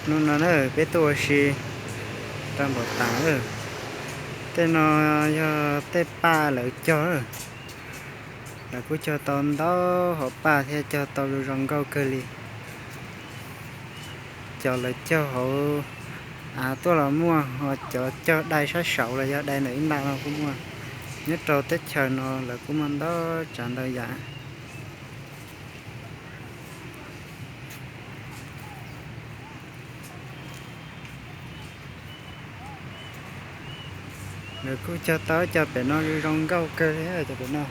Hnub no na peb tuaj ua si rau npaum tas. Tej no yog tej paj lawv cog. Lawv kuj cog tau ntau hauv paj thiab cog tau zoo zoo nkauj kawg li. Cov lawv cog hauv av tuaj los muaj, ho cov cog dai sab saud los yog dai ntawm ib nta no kuj muaj. Nyob rau teb chaws no lawv kuj muaj ntau tsav ntau yam. Lawv kuj cog tau cov pem no zoo nkauj kawg li cov pem no.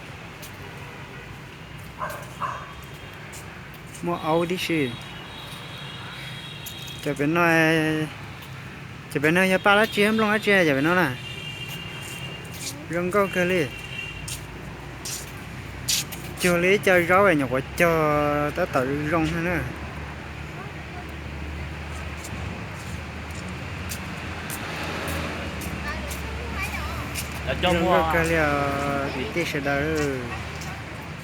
Muaj aub tib si. Cov pem no, cov pem no yog paj dab tsi, nplooj dab tsi cov pem no na? Zoo nkauj kawg li. Cuag li ib co zaub nyuam qhuav cog tab tom zoo zoo na. Zoo nkauj kawg li os kwv tij sawv daws.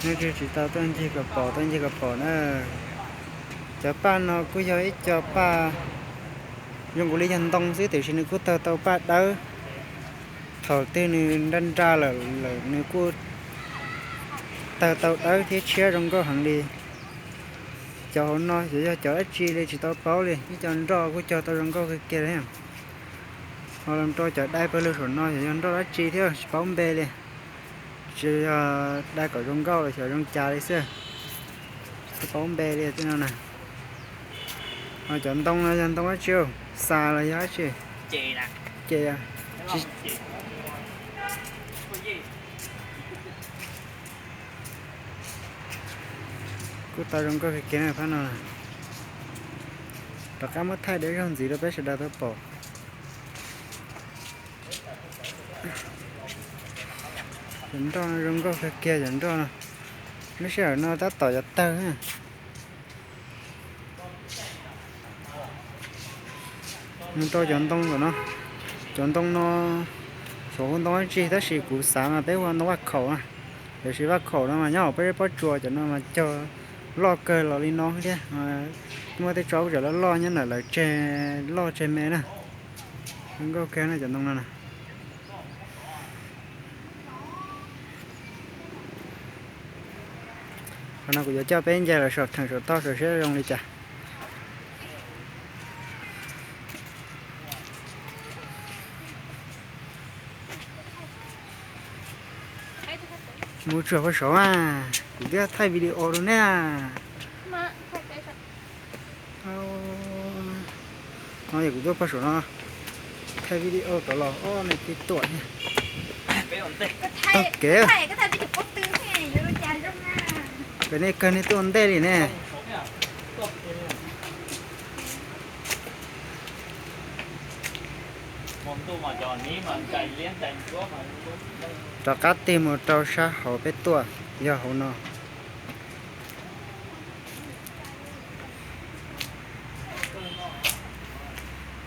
Nej twb tsis tau tuaj ncig kom pom, tuaj ncig kom pom na. Cov paj no kuj yog ib co paj zoo nkaus li yog ntoo xwb tiam sis nws kuj tawg tau paj dawb. Thaum twg nws nra nra lawm lawm nws kuj tawg tau dawb thiab tshiab zoo nkauj heev li. Cov hauv no xyov yog cov dab tsi li tsis tau paub li, ib co nroj kuj cog tau zoo nkauj kawg kiag li. Ho los rau cov dai pawg lug saum no xyov yog nroj dab tsi thiab tsis paub npe li. Tsis yog dai kom zoo nkauj los xyov zoo cas li xwb. Tsis paub npe li tej no na. Ho cov ntoo no yog ntoo dab tsi, xas los yog dab tsi? Ces kuj tau zoo nkauj kawg kiag na phab no. Rov qab muab thaij deb zaug ntxiv rau peb sawv daws tau pom. Cov nroj no zoo nkauj kawg kiag cov nroj no. Lub sij hawm no tab tom yuav tawg. Nws tau cov ntoo no, cov ntoo no xyov hu ntoo dab tsi tab sis kuv xav mas peb hu ntoo vaj khaum na. Tiam sis vaj khaum no mas nyob hauv peb pob tsuas, cov no mas cog loj kawg los li no thiab. Muaj tej tsob kuj tseem loj loj nyob ntawm lawv tseg loj tseg me na. Zoo nkauj kawg na cov ntoo no na. Qhov no kuv yuav coj peb nce lawm saum theem saum toj saum seb zoo li cas. Mus tsuag pag saud a, kuv twb thaij video rau nej. No yog kuv tuaj pag saum no thaij video rov los ob neeg twb tuaj thiab. Taug kev. Pem nej kawg nej tuaj ua ntej li ne. Rov qab tig mus rau sab hauv peb tuaj, yog hauv no.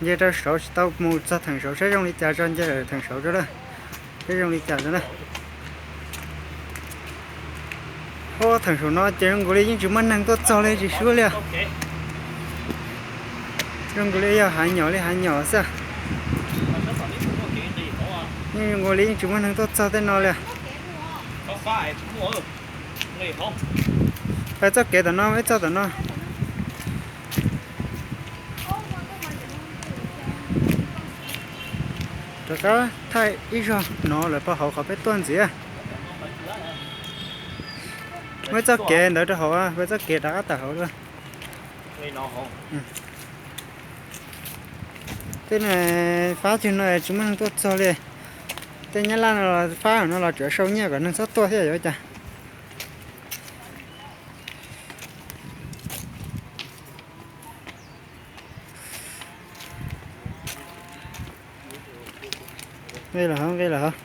Nce rau saud tsis tau mus txog theem saud saib zoo li cas tso, nce theem saud tso na. Saib zoo li cas tso na. Ua theem saum no ces zoo nkaus li yeej tsis muaj neeg tuaj txog li tsis suab li. Zoo nkaus li yog hav nyom li hav nyom xwb. Yeej zoo nkaus li yeej tsis muaj neeg tuaj txog tej no li. Peb txoj kev tom no, peb txoj tom no. Rov qab thaij ib zaug no lawm rau hauv qhov peb tuaj ntxiv. Muaj ib txoj kev ntawd rau hauv, peb txoj kev rov qab tawm hauv dua. Tej no fab tug no tsis muaj neeg tuaj txog li. Tej nyab laj no los fab no los tsuas sau nyiaj kom neeg txhob tuaj thiab yuav ua cas. Nqis los, nqis los.